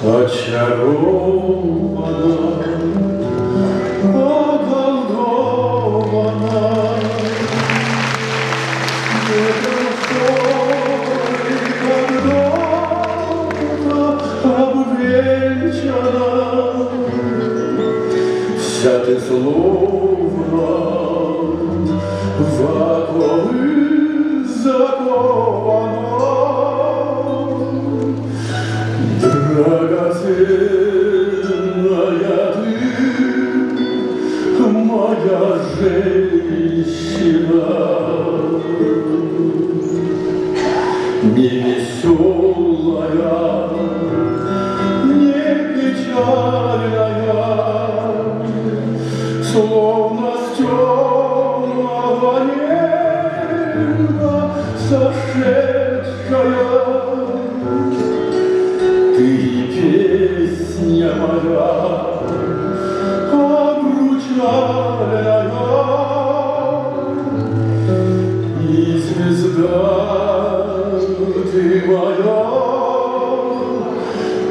Очарована, околдована, непростой когда-то обвенчана. Вся ты словно в оковы закована. Драгоценная ты, моя женщина, не веселая, не печальная, словно с темного неба сошедшая. Ты песня моя обручальная, и звезда ты моя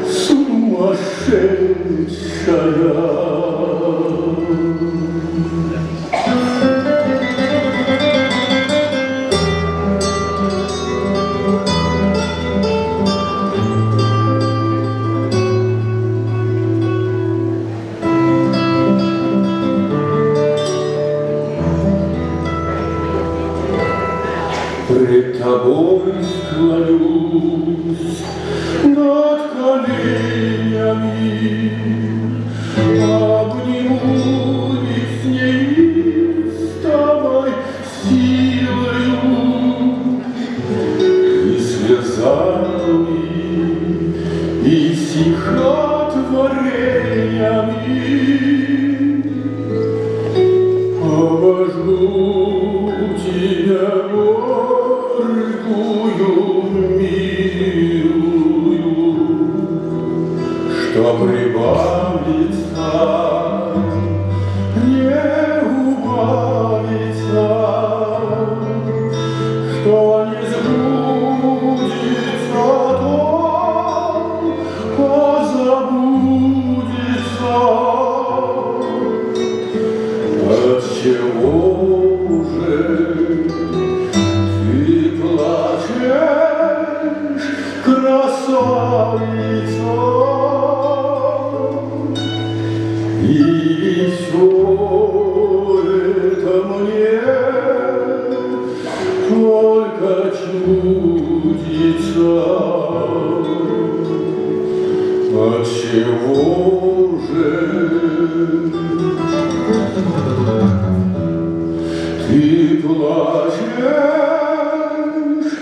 сумасшедшая. Пред тобой склонюсь над коленями, обниму с неистовой силою и слезами, и стихотворениями. Обожгу тебя горькую, милую, что прибавится, не убавится, что не сбудется, то позабудется. Отчего же ты плачешь, красавица? И все это мне только чудится. Отчего же ты плачешь,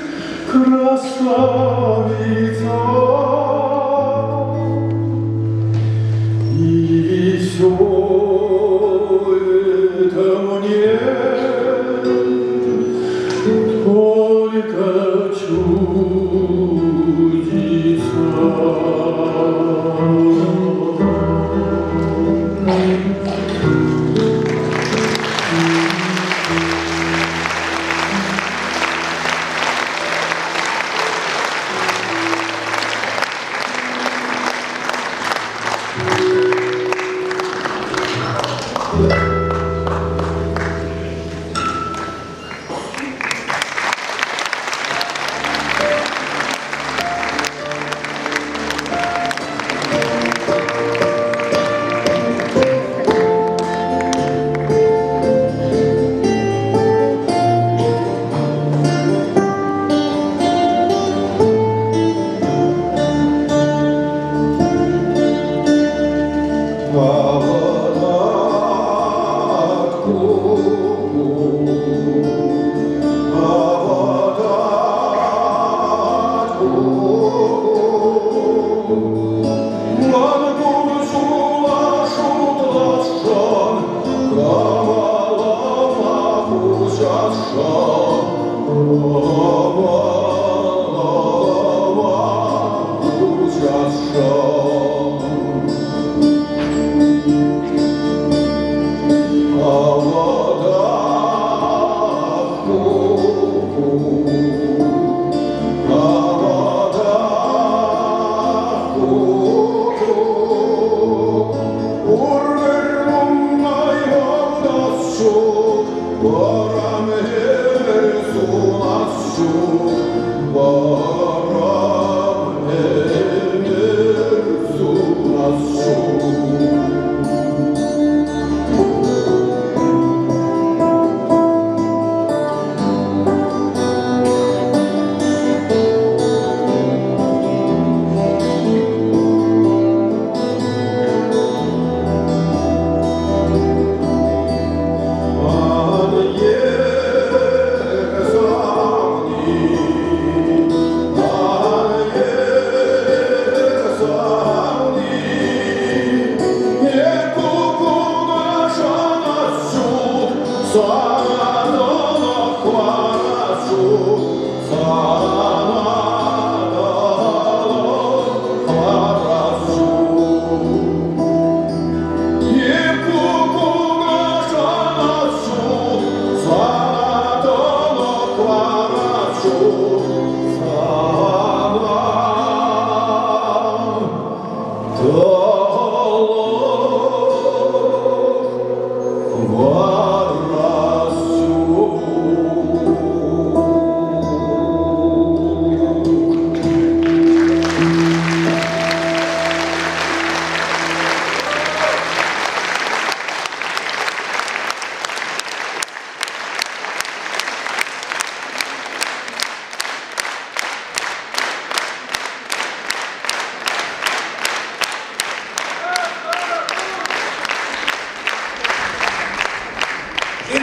красавица? И все это мне только чудится.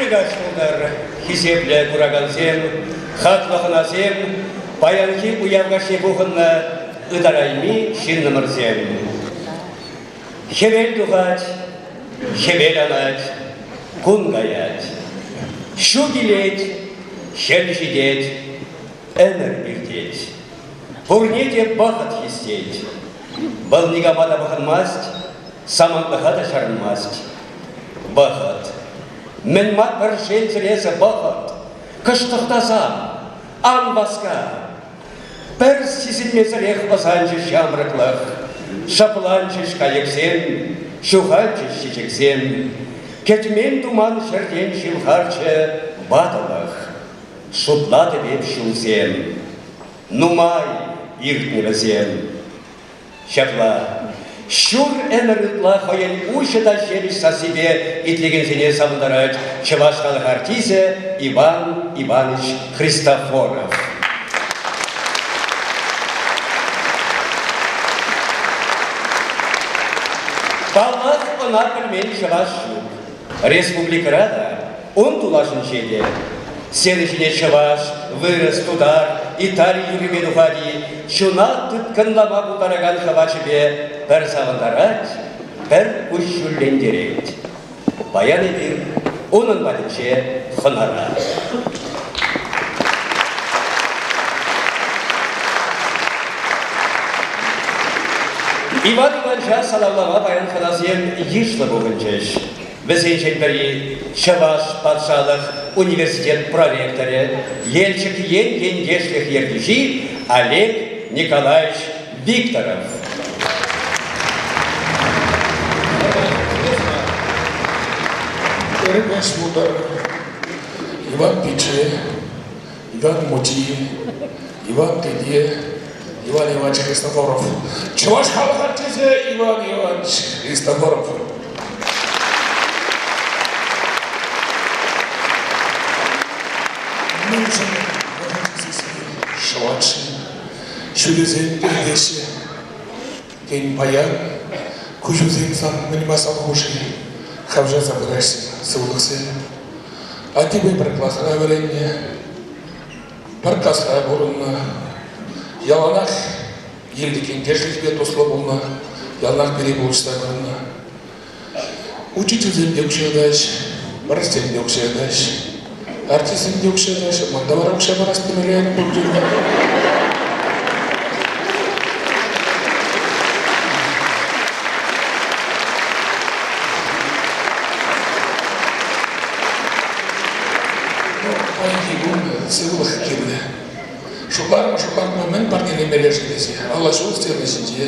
Ырӑ каҫ пултӑр, хисеплӗ куракансем, хаклӑ хӑнасем, паянхи уяв каҫне пухӑннӑ ытарайми ҫыннӑмӑрсем. Хӗвел тухать, хӗвел анать, кун каять. Ҫу килет, хӗл ҫитет, ӗмӗр иртет. Пурне те вӑхӑт хистет. Вӑл никама та пӑхӑнмасть, самантлӑха та чарӑнмасть. Вӑхӑт. Мӗн-ма пӗр шелсӗр эсӗ вӑхӑт? Кӑштӑхтасан, ан васка. Пӗр сисӗнмесӗрех ӑсанчӗ ҫамрӑклӑх. Шӑпланчӗҫ кайӑксем, ҫухалчӗҫ чечексем. Кӗтмен-туман ҫӗртен ҫывхарчӗ ватӑлӑх. Шутлатӑп эп ҫулсем, нумай иртнӗ вӗсем. Ҫапла, ҫур ӗмӗр ытла хӑйӗн уҫӑ та ҫепӗҫ сассипе итлекенсене савӑнтарать чӑваш халӑх артисчӗ Иван Иванович Христофоров. Паллах, ӑна пӗлмен чӑваш ҫук. Республикӑра та, ун тулашӗнче те сцена ҫине чӑваш, вырӑс, тутар, итали юррипе тухать-и, чуна тыткӑнлама пултаракан хӑвачӗпе пӗр савӑнтарать, пӗр куҫҫульлентерет. Паян эпир унӑн патӗнче хӑнара. Иван Ивановича саламлама паян хӑнасем йышлӑ пухӑнчӗҫ. Вӗсенчен пӗри Чӑваш патшалӑх университет проректорӗ, Елчӗк ен ентешлӗх ертӳҫи Олег Николаевич Викторов. Ырӑ пултӑр. Иван пичче, Иван мучи, Иван тете, Иван Иванович Христофоров. Чӑваш халӑх артисчӗ Иван Иванович Христофоров. Мӗншӗн шӑвать-ши? Ҫулӗсем иртеҫҫӗ. Тен, паян куҫусем сан мӗн-ма салху-ши? Хавшаса пыраҫҫӗ сывлӑхсем. Аттепе пӗр класра вӗреннӗ, пӗр касра пурӑннӑ. Яланах Елчӗк ентешлӗхпе туслӑ пулнӑ, яланах пире пулӑшса пынӑ. Учительсем те укҫа тӑкаҫ, врачсем те укҫа тӑкаҫ, артистсем те укҫа тӑкаҫ, ман та вара укҫа парас темелле пулчӗ. Ну, паянхи кун сывлӑх кирлӗ. Шутларӑм, шутларӑм, мӗн парнелемелле-ши тесе. Алла ҫул стена ҫинче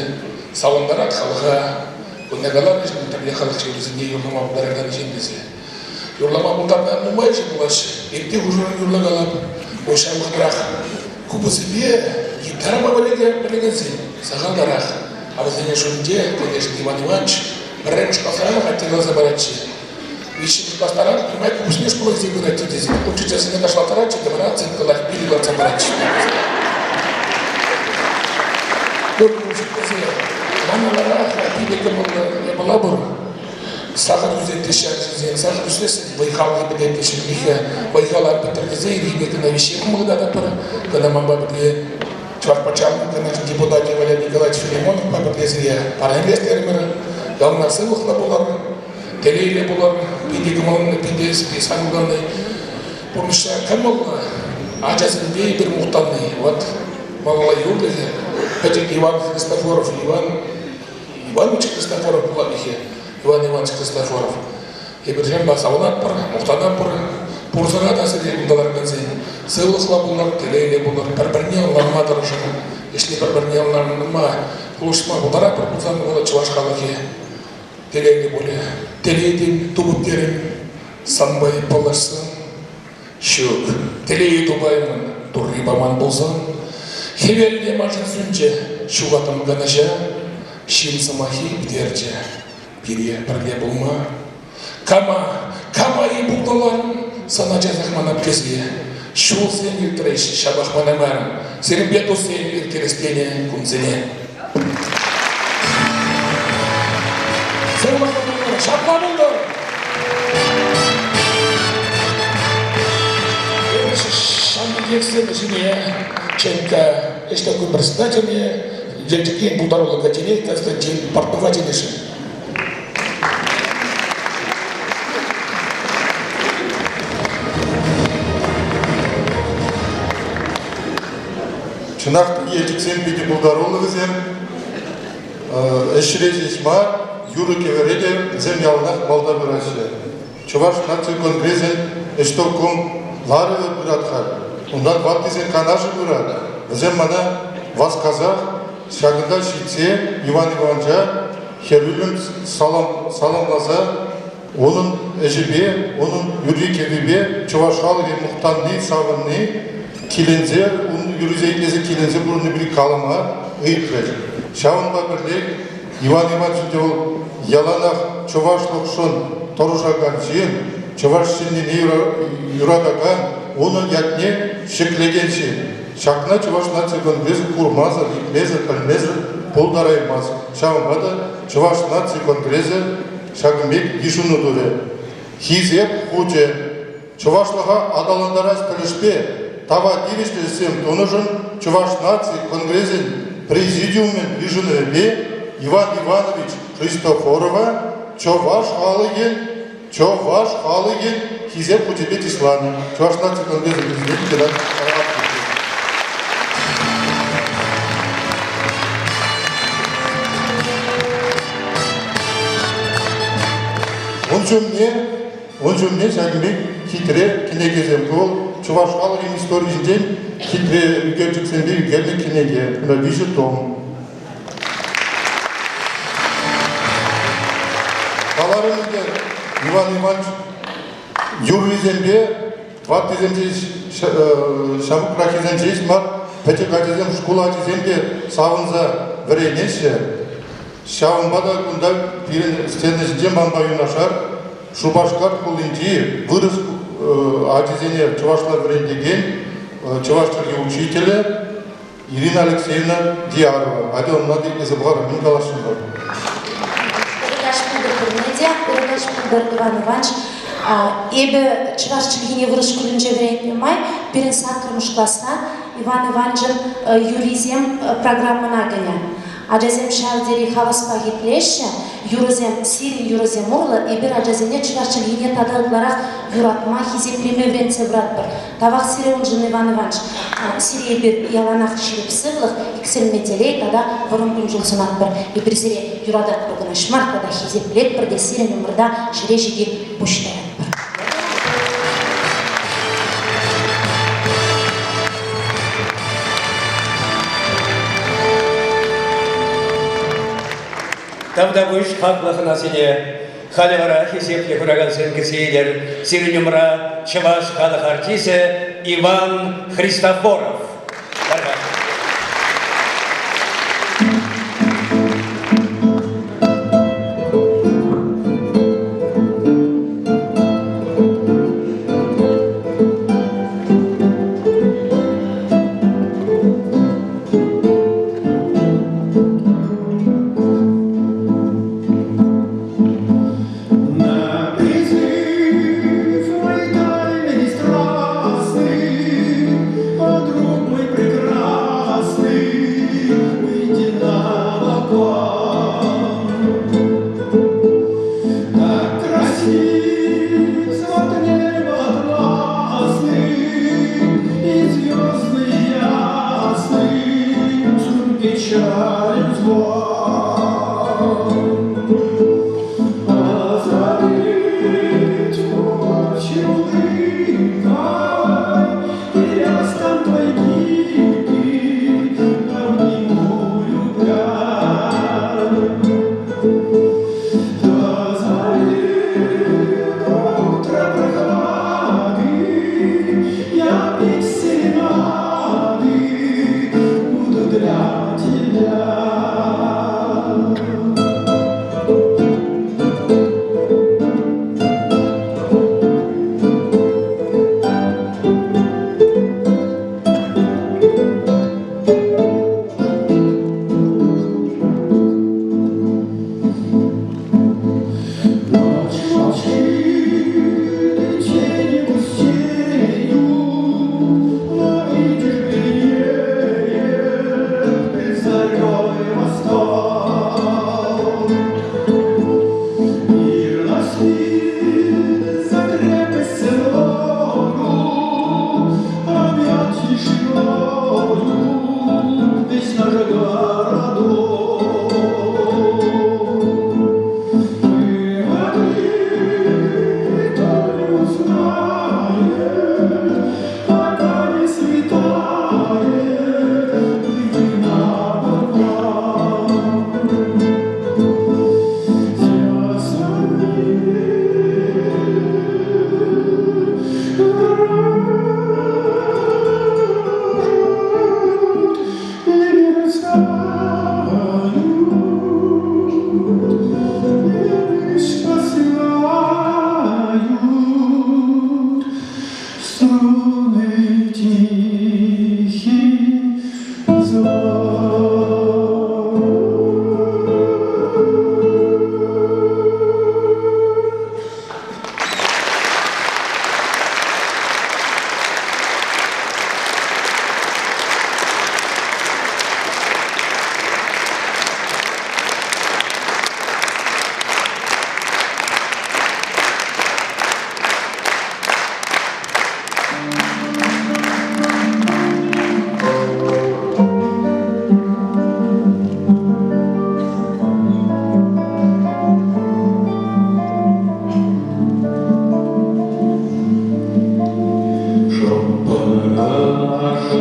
савӑнтарать халӑха. Кунта каланӑ тӗрлӗ халӑх юррисене юрлама пултаракан ҫын тесе. Юрлама пултарнӑ нумайӑшӗ пулаҫҫӗ. Эп те хушӑран юрлакалап. Ку ҫав вӑхӑтрах купӑсемпе гитарӑпа пӗлекенсем сахалтарах. А вӗсене шутӗнче, конечно, Иван Иванович пӗрремӗш класранах атте каласа паратчӗ. Виҫҫӗмӗш класран нумай купӑсне шкула илсе пыратчӗ тесе учительсене ташлаттаратчӗ те вара оценка лайӑх пилӗк лартса паратчӗ. Мана вара питӗ кӑмӑллӑ япала пур. Сахӑр ӳсет теҫҫӗ арҫынсем. Сахӑр ӳсмест вӑй-хал пӗтет теҫҫӗ. Михха вӑй-хала пӗттӗр тесе ирхине кӑна виҫҫе кӑмӑлтататпӑр. Кӑна манпа пӗрле Чӑваш патшалӑх Канашӗн депутачӗ Валерий Николаевич Филимоновпа пӗрле сире парнелес терӗмӗр. Яланах сывлӑхлӑ пулӑр, телейлӗ пулӑр, питӗ кӑмӑллӑ, питӗ савӑнтарни. Пурнӑҫра кӑмӑллӑ, ачасемпе эпир мухтанни. Вот малалла юрлӑхӗ пӗчӗк Иван Христофоров, Иван Иванович Христофоров пулать-и? Иван Иванович Христофоров. Эпир ҫавӑнпа савӑнатпӑр, мухтанатпӑр. Пурсӑра та сире кунта ларакансен сывлӑхлӑ пулӑр, телейлӗ пулӑр, пӗр-пӗрне ӑнланма тӑрӑшӑр. Ӗҫле пӗр-пӗрне ӑнланма, пулӑшма пултаратпӑр пулсан вӑл чӑваш халӑхӗ телейлӗ пулӗ. Телейтен тупӑп терӗм, санпа эп паллашсан. Ҫук, телее тупаймӑн, турри паман пулсан. Хӗвел те маншӑн сӳнчӗ, ҫухатӑм канӑҫа. Ҫын сӑмаххи пӗтерчӗ пире пӗрле пулма. Кама, кама-и пулталарӑм, сана часах манап тесе. Ҫулсем иртрӗҫ, ҫапах манаймарӑм. Сирӗнпе туссем ирттерес тенӗ кунсене. Сывлӑхлӑ пулӑр, ҫапла пултӑр! пекех сцена ҫине ЧНК ӗҫтӑвком председателне, Елчӗк ен пултаруллӑ каччине Константин Портнова чӗнесшӗн. Чӑнах та Елчӗксем питӗ пултаруллӑ вӗсем. Ӗҫре ҫеҫ мар, юрӑ-кӗвӗре те вӗсем яланах малта пыраҫҫӗ. Чӑваш наци конгресӗн ӗҫтӑвком ларӑвӗ пырать халь. Унтан ваттисен канашӗ пырать. Вӗсем мана васкасах ҫакӑнта ҫитсе Иван Ивановича хӗрӳллӗн саламласа унӑн ӗҫӗпе, унӑн юрри-кӗввипе чӑваш халӑхӗ мухтанни, савӑнни, киленсе, ун юррисене итлесе киленсе пурӑнни пирки калама ыйтрӗҫ. Ҫавӑнпа пӗрлех Иван Иванович ӗнтӗ вӑл яланах чӑвашлӑхшӑн тӑрӑшакан ҫын, чӑваш ҫыннине юратакан, унӑн ятне ҫӗклекен ҫын. Ҫакна Чӑваш наци конгресӗ курмасӑр, илтмесӗр, пӗлмесӗр пултараймасть. Ҫавӑнпа та Чӑваш наци конгресӗ ҫакӑн пек йышӑну турӗ. Хисеп хучӗ чӑвашлӑха аталантарас тӗлӗшпе тава тивӗҫлӗ ӗҫсем тунӑшӑн Чӑваш наци конгресӗн президиумӗн йышӑнӑвӗпе Иван Иванович Христофорова чӑваш халӑхӗн чӑваш халӑхӗн Хисеп хучӗпе чысланӑ. Чӑваш наци конгресӗн президенчӗ Геннадий Ун ҫумне Ун ҫумне ҫакӑн пек хитре кӗнекесем. Ку вӑл чӑваш халӑхӗн историйӗнчен хитре ӳкерчӗксемпе ӳкернӗ кӗнеке. Кунта виҫӗ том. Каларӑм ӗнтӗ, Иван Иванович юррисемпе ваттисем ҫеҫ, ҫамрӑкраххисем ҫеҫ мар, пӗчӗк ачасем, шкул ачисем те савӑнса вӗренеҫҫӗ. Ҫавӑнпа та кунта пирӗн сцена ҫинче манпа юнашар Шупашкар хулинчи вырӑс ачисене чӑвашла вӗрентекен чӑваш чӗлхи учителӗ Ирина Алексеевна Диарова. Атя ӑна та итлесе пӑхар, мӗн каласшӑн вӑл? Ыркаҫ пултӑр пурне те, ыркаҫ пултӑр Иван Иванович. Эпӗ чӑваш чӗлхине вырӑс шкулӗнче вӗрентнӗ май пирӗн саккӑрмӗш класра Иван Ивановичӑн юррисем программӑна кӗнӗ. Ачасем ҫав тери хаваспах итлеҫҫӗ. Юрӑсем, сирӗн юрӑсем урлӑ эпир ачасене чӑваш чӗлхине тата ытларах юратма, хисеплеме вӗрентсе пыратпӑр. Тавах сире уншӑн, Иван Иванович. Сире эпир яланах ҫирӗп сывлӑх, иксӗлми телей тата вӑрӑм кун-ҫул сунатпӑр. Эпир сире юрататпӑр кӑна мар, тата хисеплетпӗр те сирӗн умӑрта ҫӗре ҫити пуҫ таятпӑр. Тавтапуҫ хаклӑ хӑнасене. Халӗ вара хисеплӗ куракансем кӗтсе илер. Сирӗн умра чӑваш халӑх артисчӗ Иван Христофоров. На призыв мой дальний страстный подруг.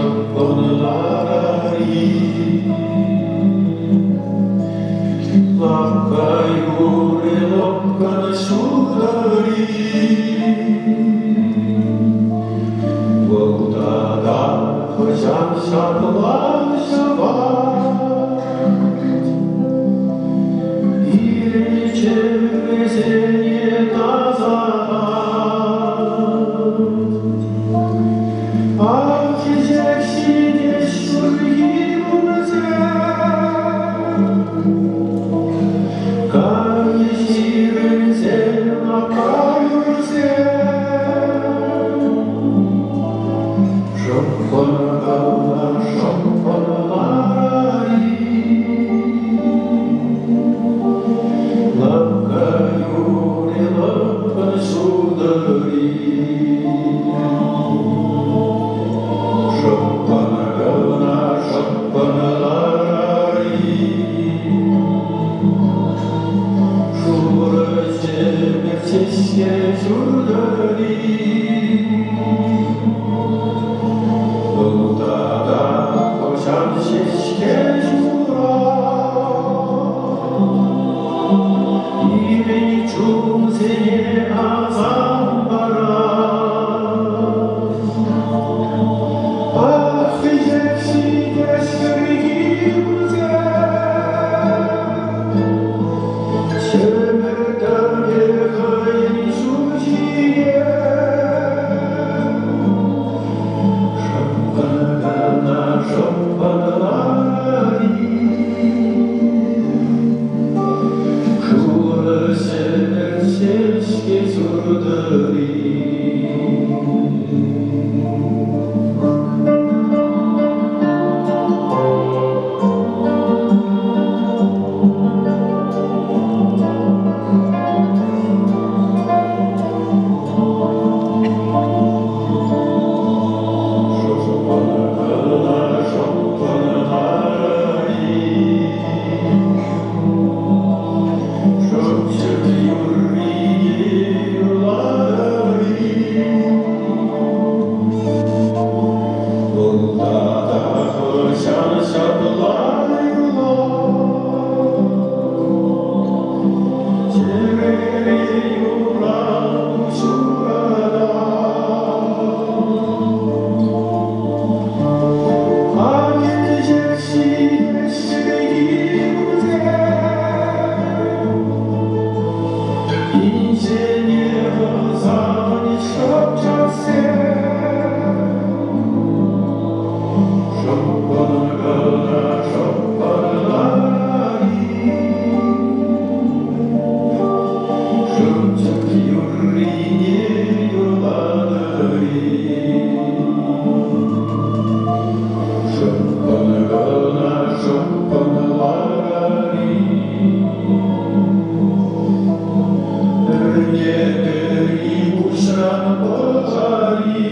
Шӑппӑн ларар-и? Лапка юрӗ лӑпкӑн ҫутӑр-и? Вӑл тата хӑҫан ҫапла ҫапать? Пирӗн чӗресене тасатать. Ах, чечек ҫитес ҫурхи кунсем, Кайӗҫ сирӗнсем лапкаюрсем. Шӑппӑн кала, шӑппӑн ларар-и, Лӑпкӑ юрӗ лӑпкӑн ҫутӑр-и. Шӑппӑн кӑна, шӑппӑн ларар-и, Шурӑ ҫӗмӗрт ҫеҫке ҫуртӑр-и. Вӑл тата хӑҫан ҫеҫке ҫурать, Пирӗн чунсене асам парать. Ах, ҫитес кӗрхи кунсем, Ҫӗмӗрт хӑйӗн ҫулҫине. Шӑппӑн кӑна, шӑппӑн ларар-и, Шурӑ ҫӗмӗрт ҫеҫке ҫуртӑр-и. Шӑппӑн кӑна, шӑппӑн ларар-и, Шӑпчӑк юррине юрлар-и. Вӑл тата хӑҫан ҫапла юрлать, Чӗрере юрату ҫуратать. Ак чечек ҫимӗҫ кунсем, Инҫене ӑсанӗҫ шӑпчӑксем. Шӑппӑн кӑна, шӑппӑн ларар-и, Шӑпчӑк юррине юрлатӑр-и. Шӑппӑн кӑна, шӑппӑн ларар-и, Пӗрне пӗри куҫран пӑхар-и.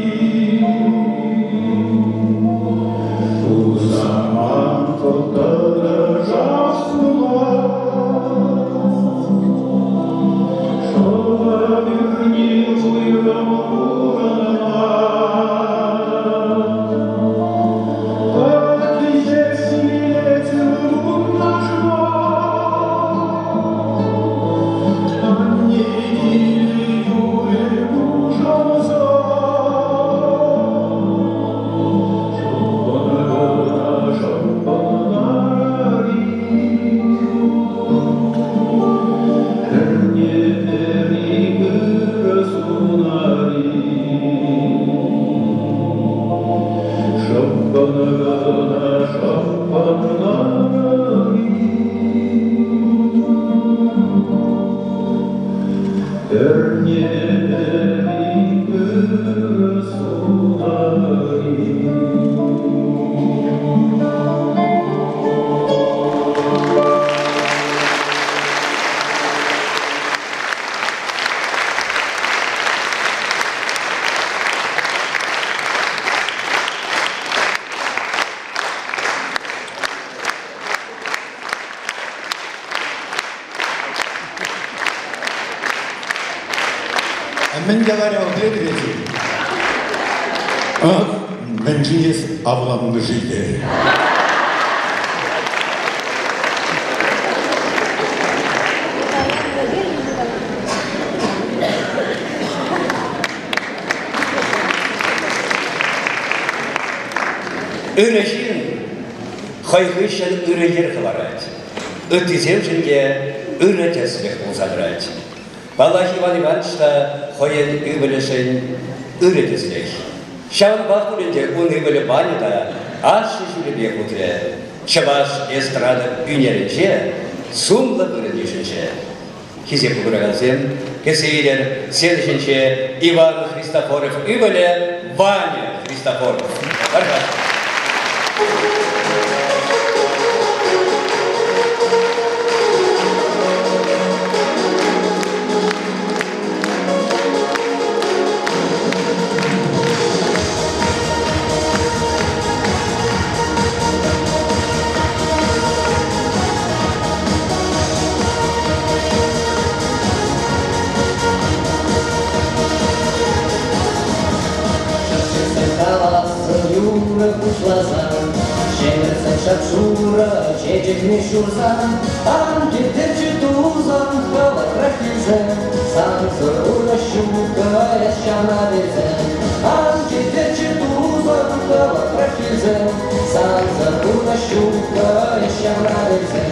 Усаман тӑтӑшах пулать, Шӑла пӳрни уйрӑм курӑнмать. Так килет туннашма, Анне киле юрӗ пушанса. Шӑппӑн кӑна, шӑппӑн ларар-и, Пӗрне пӗри ырӑ сунар-и. Шӑппӑн кӑна, шӑппӑн ларар-и, Пӗрне пӗри ырӑ сунар-и. Мӗн каларӗ вӑл, пӗлетӗр эсир? Мӗншӗн эс авланнӑ-ши терӗ. Ырӑ ҫын хӑй хыҫҫӑн ырӑ йӗр хӑварать. Ыттисемшӗн те ырӑ тӗслӗх пулса тӑрать. Паллах, Иван Иванович та хӑйӗн ывӑлӗшӗн ырӑ тӗслӗх. Ҫавӑнпах пуль ӗнтӗ ун ывӑлӗ Ваня та ашшӗ ҫулӗпех утрӗ. Чӑваш эстрада ӳнерӗнче сумлӑ вырӑн йышӑнчӗ. Хисеплӗ куракансем, кӗтсе илӗр сцена ҫинче Иван Христофоров ывӑлӗ Ваня Христофоров. Пожалуйста. Калассӑн юрӑ пуҫласан, Ҫӗмӗрсен шап-шурӑ чечекне ҫурсан, Ан килтӗрччӗ тусан хӑвӑртрах килсе, Сансӑр урӑх ҫук эс ҫавна пӗлсе. Ан килтӗрччӗ тусан хӑвӑртрах килсе, Сансӑр урӑх ҫук эс ҫавна пӗлсе.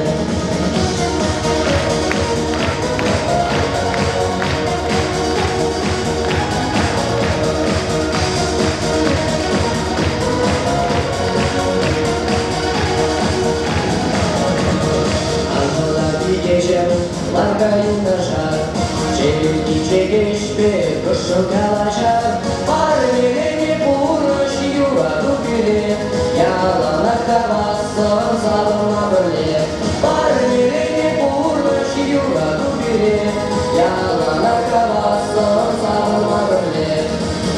Анӑла пикеҫӗм ларка юнашар, Чӗлхи чӗкеҫпе ӑшшӑн калаҫар. Парнеленӗ пурнӑҫ юрату пире, Яланах хавассӑн савӑнма пӗрле. Парнеленӗ пурнӑҫ юрату пире, Яланах хавассӑн савӑнма пӗрле.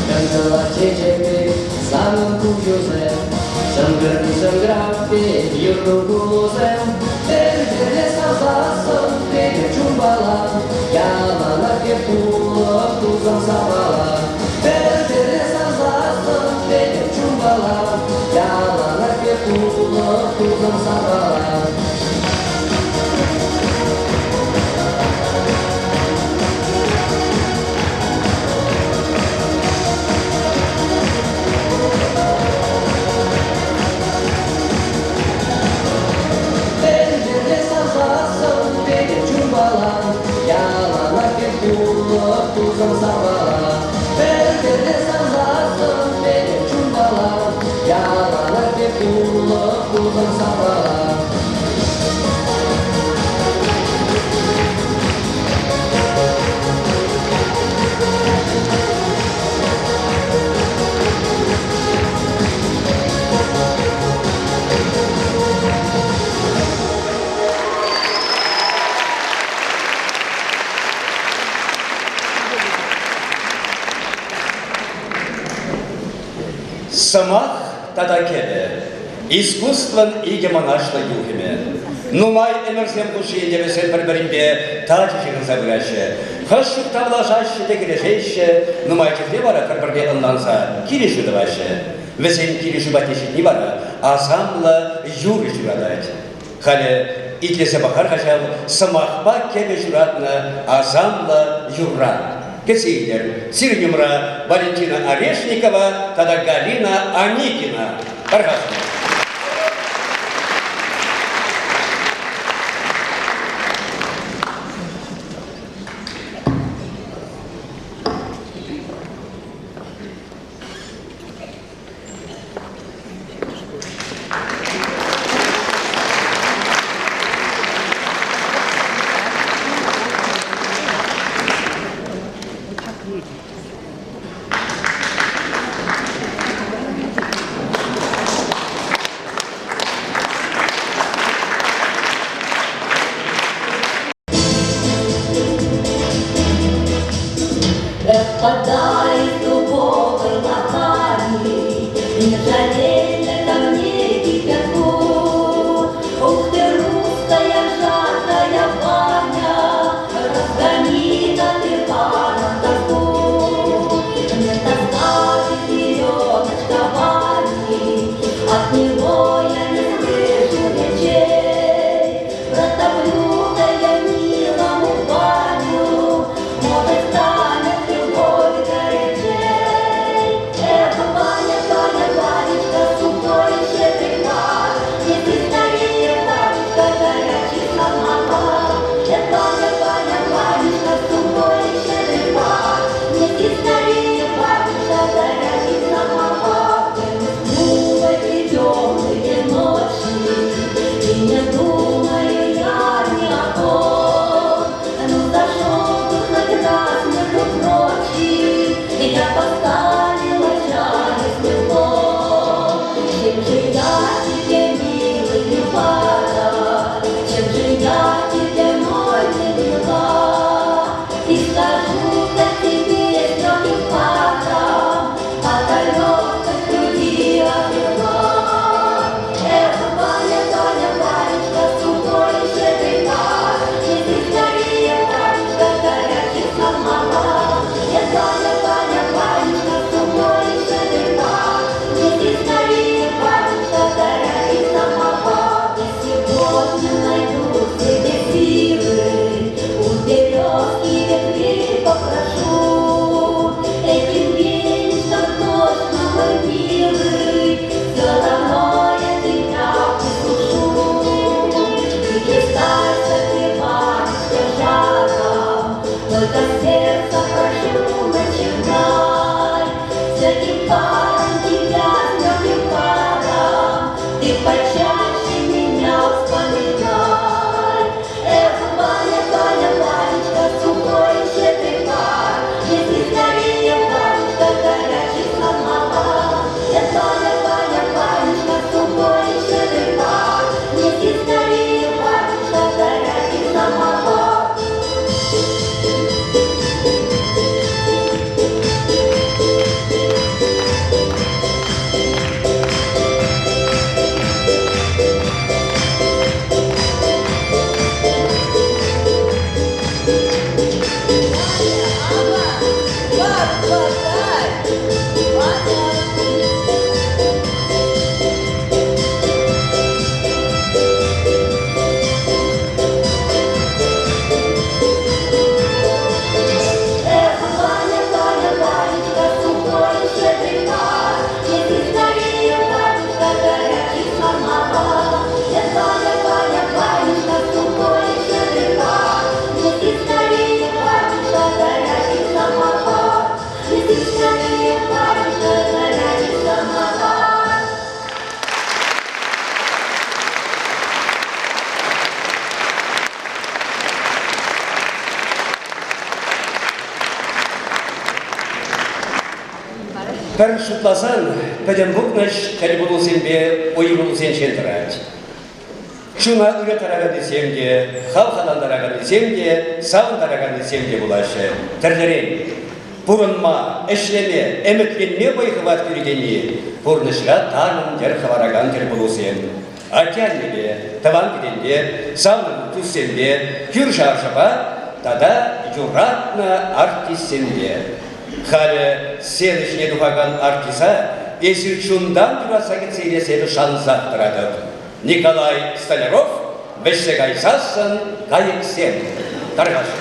Кӑнтӑрлах чечек пек санӑн куҫусем, Шӑнкӑр-шӑнкӑрав пек юрру кулусем, Пӗр-пӗрне савсассӑн петӗр чунпала, Яланах эп пулӑп тусӑм санпала. Пӗр-пӗрне савсассӑн петӗр чунпала, Яланах эп пулӑп тусӑм санпала. Пӗр-пӗрне савсассӑн петӗр чунпала, Яланах эп пулӑп тусӑм санпала. Пӗр-пӗрне савсассӑн петӗр чунпала, Яланах эп пулӑп тусӑм санпала. Сӑмах тата кӗвӗ искусствӑн икӗ мӑнаҫлӑ юхӑмӗ. Нумай ӗмӗрсем хушши ӗнтӗ вӗсем пӗр-пӗринпе тачӑ ҫыхӑнса пыраҫҫӗ. Хӑш чух тавлашаҫҫӗ те кӗрешеҫҫӗ, нумай чухне вара пӗр-пӗрне ӑнланса килӗшӳ тӑваҫҫӗ. Вӗсен килӗшӳ патне ҫитни вара асамлӑ юрӑ ҫуратать. Халӗ итлесе пӑхар-ха ҫав сӑмахпа кӗвӗ ҫуратнӑ асамлӑ юрра. Кӗтсе илер. Сирӗн умра Валентина Орешникова тата Галина Аникина. Тархасшӑн. же я тебе, милый, не пара, Чем же я тебе, мой, не мила? И скажу я тебе с легким паром, От легкой груди орела. Эх, Ваня, Ваня, Ванечка, сухой щедрый пар, Неси скорее, Ванечка, горячий самовар. Эх, Ваня, Ваня, Ванечка, сухой щедрый пар, Неси скорее, Ванечка, горячий самовар. И сегодня найду в себе силы, У березки ветвей попрошу. Этим вечером точно, мой милый, Все равно я тебя прислушу. И представься ты, Ванечка, жаром, Только сердце прошу, начинай. С легким паром тебя, с легким паром, Ты почаще меня вспоминай. Эх, Ваня, Ваня, Ванечка, сухой щедрый пар, Неси скорее, Ванечка, горячий самовар. Эх, Ваня, Ваня, Ванечка, сухой щедрый пар, Неси скорее, Ванечка, горячий самовар. Эх, Ваня, Ваня, Ванечка, сухой щедрый пар, Неси скорее, Ванечка, горячий самовар. Эх, Ваня, Ваня, Ванечка, сухой щедрый пар, Неси скорее, Ванечка, горячий самовар. Неси скорее, Ванечка, горячий самовар. Пӗр шутласан, пӗтӗм пурнӑҫ тӗлпулусемпе уйрӑлусенчен тӑрать. Чуна ыраттараканнисем те, хавхалантараканнисем те, савӑнтараканнисем те пулаҫҫӗ. Тӗрлӗрен. Пурӑнма, ӗҫлеме, ӗмӗтленме вӑй-хӑват кӳрекенни пурнӑҫра тарӑн йӗр хӑваракан тӗлпулусем. Атте-аннепе, тӑван кӗтенпе, савнӑ туссемпе, кӳршӗ-аршӑпа тата юратнӑ артистсемпе. Халӗ сцена ҫине тухакан артиста эсир чунтан юратса кӗтсе илес эпӗ шансах тӑратӑп. Николай Столяров вӗҫсе кайсассӑн кайӑксем тархасшӑн.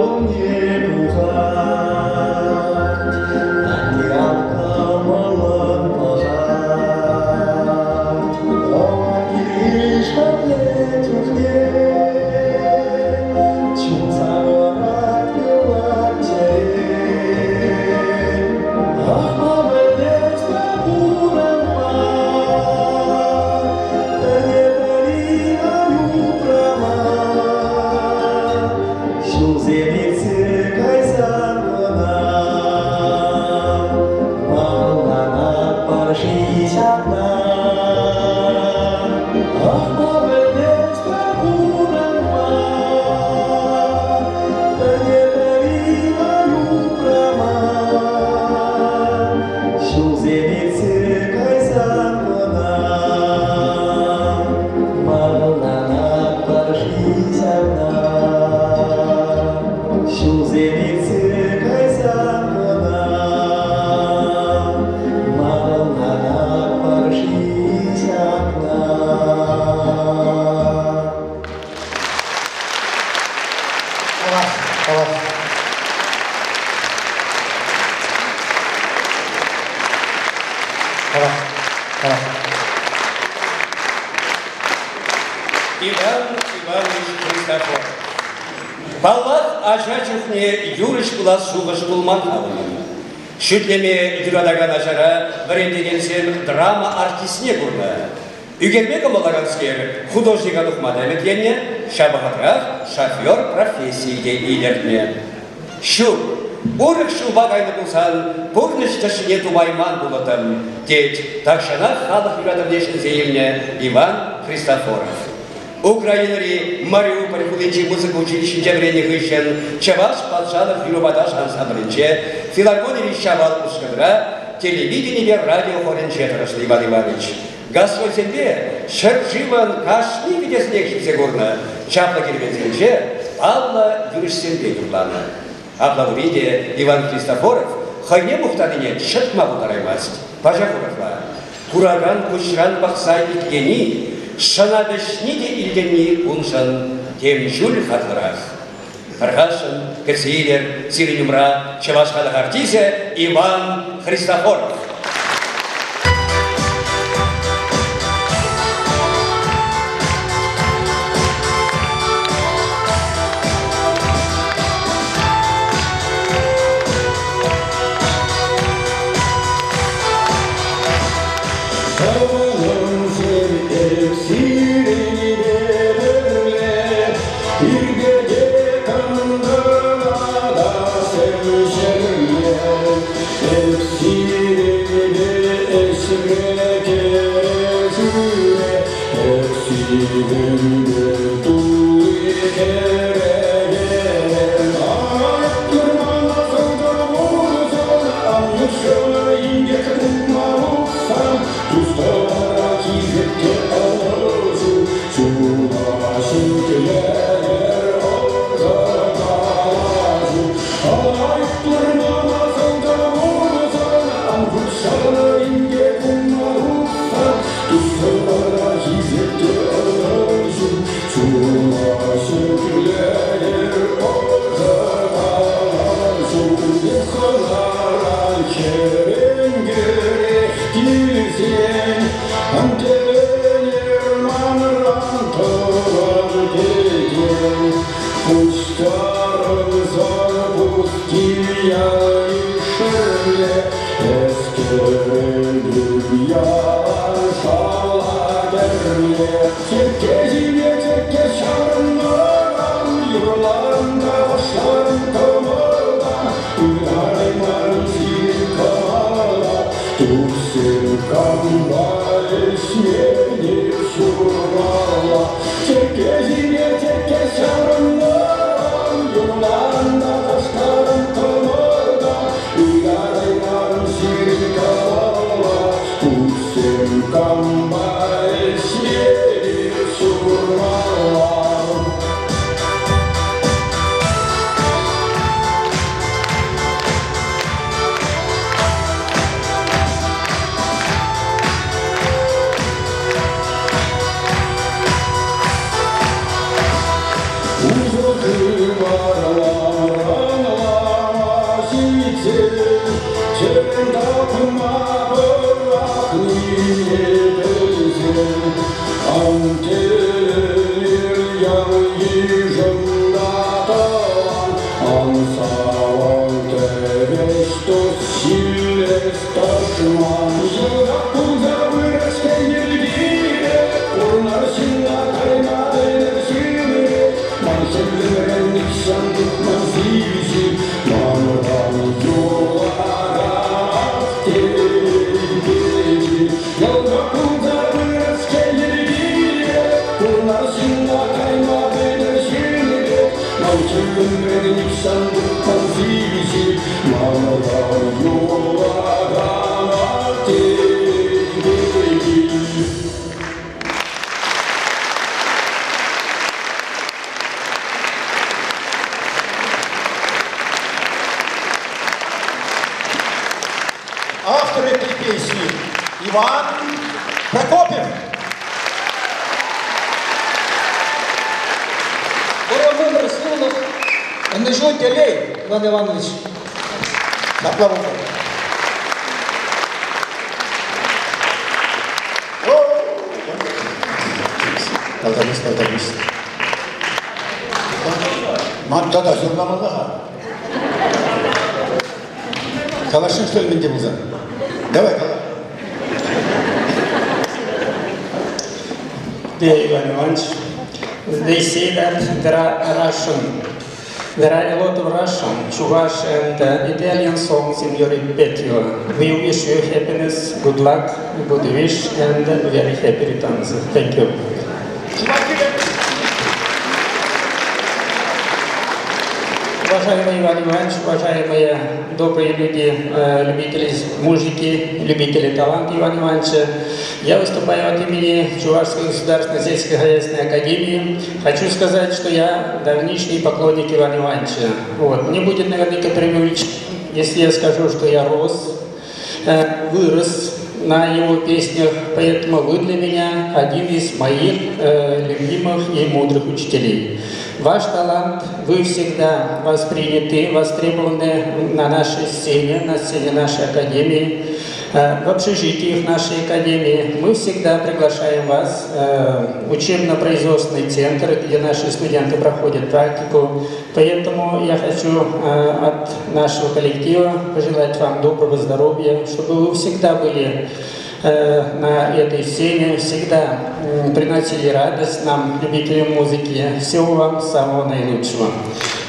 умне тухать. Анне ак кӑмӑллӑн пӑхать. Хӑвӑр килйыш пӗрле чухне чун савӑнать пылак чӗре. Ах, ма пӗлместӗп пурӑнма, пӗрне-пӗри упрама. Ҫулсем иртсе кайсан кӑна ӑнланатпӑр-ши ҫакна? Ах, ма пӗлместпӗр пурӑнма, пӗрне-пӗри упрама. Ҫулсем иртсе кайсан кӑна ӑнланатпӑр-ши ҫакна? Ҫулсем иртсе кайсан кӑна ӑнланатпӑр-ши ҫакна? Тавах, тавах. Тавах, тавах. Иван Иванович Христофоров. Паллах, ача чухне юрӑҫ пулас шухӑш пулман-ха унӑн. Шӳтлеме юратакан ачара вӗрентекенсем драма артистне курнӑ. Ӳкерме кӑмӑллаканскер художника тухма та ӗмӗтленнӗ, ҫав вӑхӑтрах шофер профессийӗ те илӗртнӗ. Ҫук, урӑх ҫулпа кайнӑ пулсан пурнӑҫ тӗшшине тупайман пулӑттӑм, тет тахҫанах халӑх юратӑвне ҫӗнсе илнӗ Иван Христофоров. Украинӑри Мариуполь хулинчи музыка училищинче вӗреннӗ хыҫҫӑн Чӑваш патшалӑх юрӑпа ташӑ ансамблӗнче, филармонири Ҫавал ушкӑнра, телевиденипе радио хорӗнче тӑрӑшнӑ Иван Иванович. Гастрольсемпе ҫӗршывӑн кашни кӗтеснех ҫитсе курнӑ, чаплӑ керменсенче паллӑ юрӑҫсемпе юрланӑ. Апла пулин те Иван Христофоров хӑйне мухтанине чӑтма пултараймасть, пачах урӑхла. Куракан куҫран пӑхса итлени, шӑна вӗҫни те илтӗнни уншӑн тем чуль хаклӑрах. Тархасшӑн, кӗтсе илӗр сирӗн умра чӑваш халӑх артисчӗ Иван Христофоров. Тӑванӑмсем эп сирӗнпе пӗрле Ирпе кӑнтӑрла та сӗм ҫӗрле эп сирӗнпе. Ан савӑн тӗвӗҫ тус, ҫиллес тӑшман. Йӑлтах пулса пырать-ҫке йӗркипе, Пурнар ҫынна кайма пӗлӗр ҫынре. Ман ҫӗрлемрен нихҫан тухман сивӗ Манран юлакан телей. Йӑлтах пулса пырать-ҫке йӗркипе, Пурнар ҫынна кайма пӗлӗр ҫынре. Ман ҫӗрлемрен нихҫан тухман сивӗ Манран юлакан телей. Автор этой песни Иван Прокопьев. Вӑрӑм сывлӑх, ӑнӑҫу, телей, Иван Иванович. Ҫапла пултӑр. Тавтапуҫ, тавтапуҫ. Ман тата юрламалла-ха. Каласшӑн что ли мӗн те пулсан? Давай, кала. Dear Ivan Ivanovich, they say that there are Russian, there are a lot of Russian, Chuvash and Italian songs in your repertoire. We wish you happiness, good luck, good wish and very happy returns. Thank you. Уважаемый Иван Иванович, уважаемые добрые люди, любители музыки, любители таланта Ивана Ивановича, я выступаю от имени Чувашской государственной сельскохозяйственной академии. Хочу сказать, что я давнишний поклонник Ивана Ивановича. Вот. Не будет наверняка преувеличением, если я скажу, что я рос, вырос на его песнях, поэтому вы для меня один из моих любимых и мудрых учителей. Ваш талант, вы всегда восприняты, востребованы на нашей сцене, на сцене нашей академии, в общежитиях нашей академии. Мы всегда приглашаем вас в учебно-производственный центр, где наши студенты проходят практику. Поэтому я хочу от нашего коллектива пожелать вам доброго здоровья, чтобы вы всегда были на этой сцене, всегда приносили радость нам, любителям музыки. Всего вам самого наилучшего.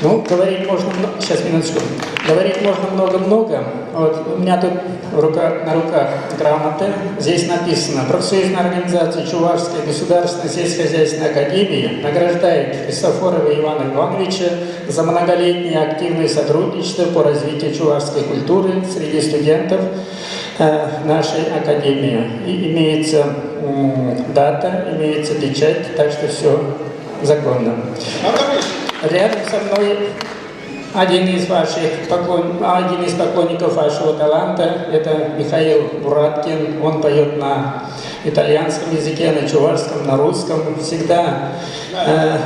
Ну, говорить можно... Сейчас, минуточку. Говорить можно много-много. Вот, у меня тут на руках грамоты. Здесь написано: профсоюзная организация Чувашской государственной сельскохозяйственной академии награждает Христофорова Ивана Ивановича за многолетнее активное сотрудничество по развитию чувашской культуры среди студентов нашей академии. И имеется дата, имеется печать, так что все законно. Рядом со мной один из поклонников вашего таланта, это Михаил Бураткин. Он поет на итальянском языке, на чувашском, на русском. Всегда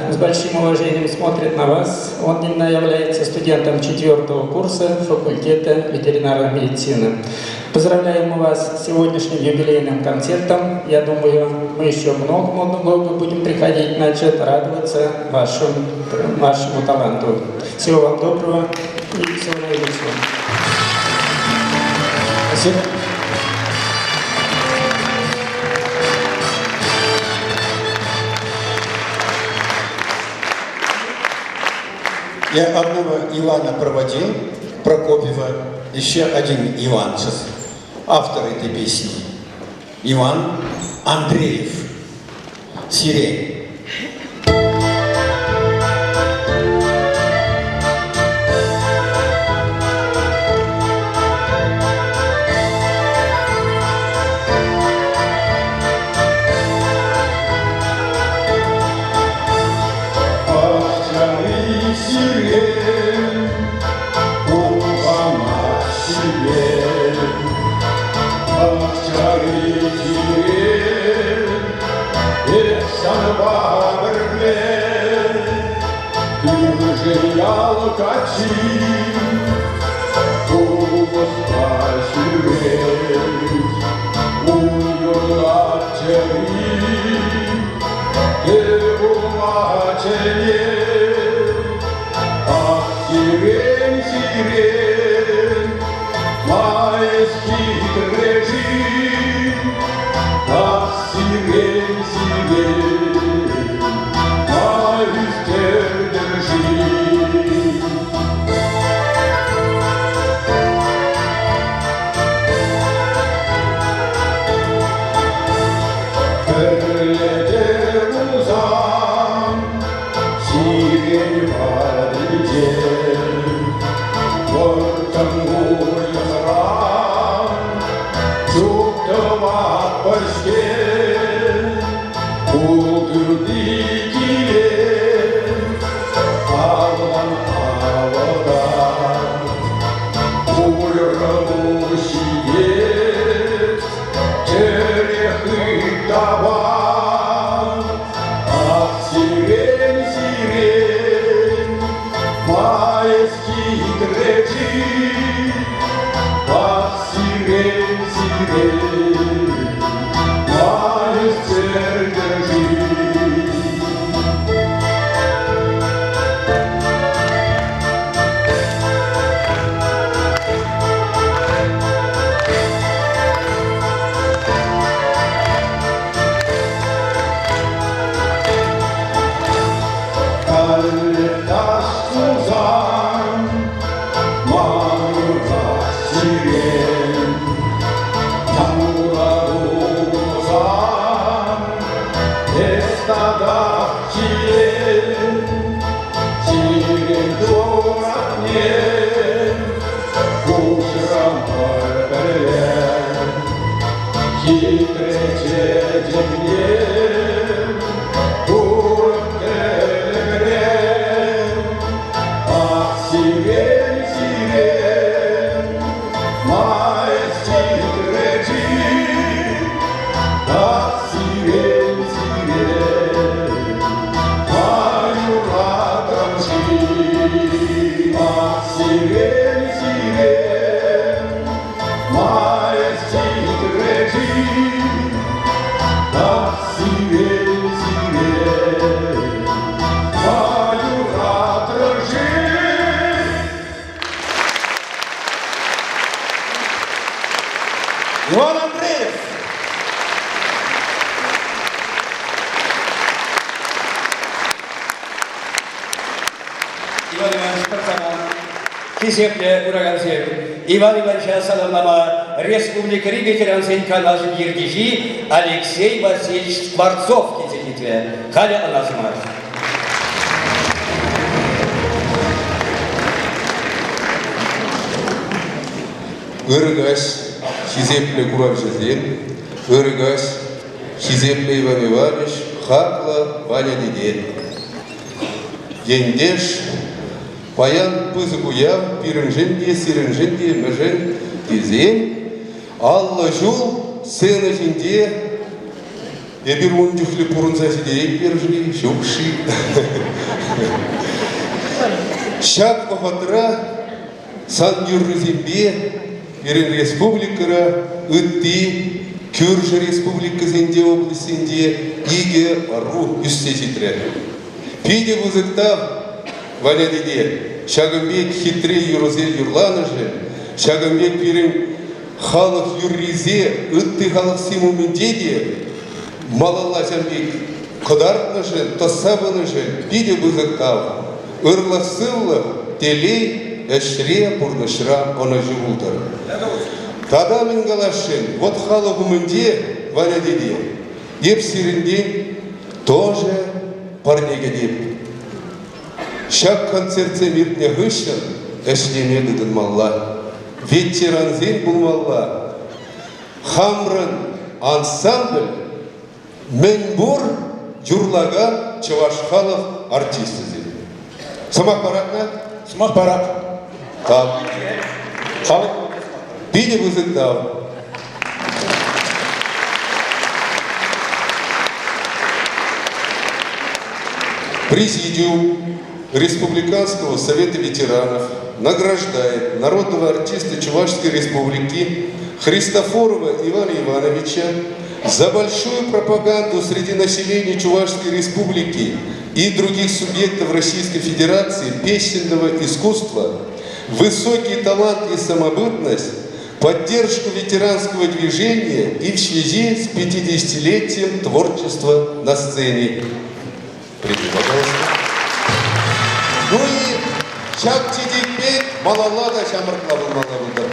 с большим уважением смотрит на вас. Он является студентом 4-го курса факультета ветеринарной медицины. Поздравляем вас с сегодняшним юбилейным концертом. Я думаю, мы еще много-много будем приходить, значит, радоваться вашему таланту. Всего вам доброго и всего наилучшего. Спасибо. Я одного Ивана проводил, Прокопьева, еще один Иван сейчас, автор этой песни, Иван Андреев, «Сирень». Пахчари сирень, купама сирень, пахчари сирень, эп санпа пӗрле, кӳршӗ ял каччи, купӑспа ҫӳрет, ун юрлать чӗри, тӗл пулма чӗнет. Ах, сирень. Чечекне курӑк тӗлӗкре. Ах, сирен, сирен, май ситречи. Ах, сирен, сирен, май юратӑм-ши. Ах, сирен, сирен, май ситречи. Ах, сирен, сирен, май юратрӑм-ши. Иван Андреев! Иван Иванович пӗрсаман. Хисеплӗ куракансем, Иван Ивановича саламлама республикӑри ветерансен канашӗн ертӳҫи Алексей Васильевич Скворцов килсе ҫитрӗ. Халӗ ӑна сӑмах. Ырӑ каҫ, хисеплӗ куравҫӑсем, ырӑ каҫ, хисеплӗ Иван Иванович, хаклӑ Ваня тете. Ентеш, паян пысӑк уяв пирӗншӗн те, сирӗншӗн те, мӗншӗн тесен 50 ҫул сцена ҫинче эпир ун чухлӗ пурӑнса ҫитейӗпӗр-ши, ҫук-ши? Ҫак вӑхӑтра сан юррисемпе пирӗн республикӑра ытти кӳршӗ республикӑсенче, облаҫсенче икӗ ӑру ӳссе ҫитрӗ. Питӗ пысӑк тав Валя тете ҫакӑн пек хитре юрӑсем юрланӑшӑн, ҫакӑн пек пирӗн халӑх юррисем ытти халӑхсем умӗнче те малалла ҫав пек кӑтартнӑшӑн, тӑсса пынӑшӑн питӗ пысӑк тав. Ырлӑх-сывлӑх, телей, ӗҫре, пурнӑҫра ӑнӑҫу пултӑр. Тата мӗн каласшӑн, вӑт халӑх умӗнче, Валя тете, эп сирӗнтен тоже парне кӗтеп. Ҫак концертсем иртнӗ хыҫҫӑн ӗҫлеме тытӑнмалла, ветерансен пулмалла. Хамрӑн ансамбль мӗнпур юрлакан чӑваш халӑх артисчӗсем. Сӑмах паратна? Сӑмах парап. Тав. Халӑх питӗ пысӑк тав. Президиум Республиканского совета ветеранов награждает народного артиста Чувашской Республики Христофорова Ивана Ивановича за большую пропаганду среди населения Чувашской Республики и других субъектов Российской Федерации песенного искусства, высокий талант и самобытность, поддержку ветеранского движения и в связи с 50-летием творчества на сцене. Приди, пожалуйста. Ну и ҫак чечекпе малалла та ҫамрӑкла пулмалла пултӑр.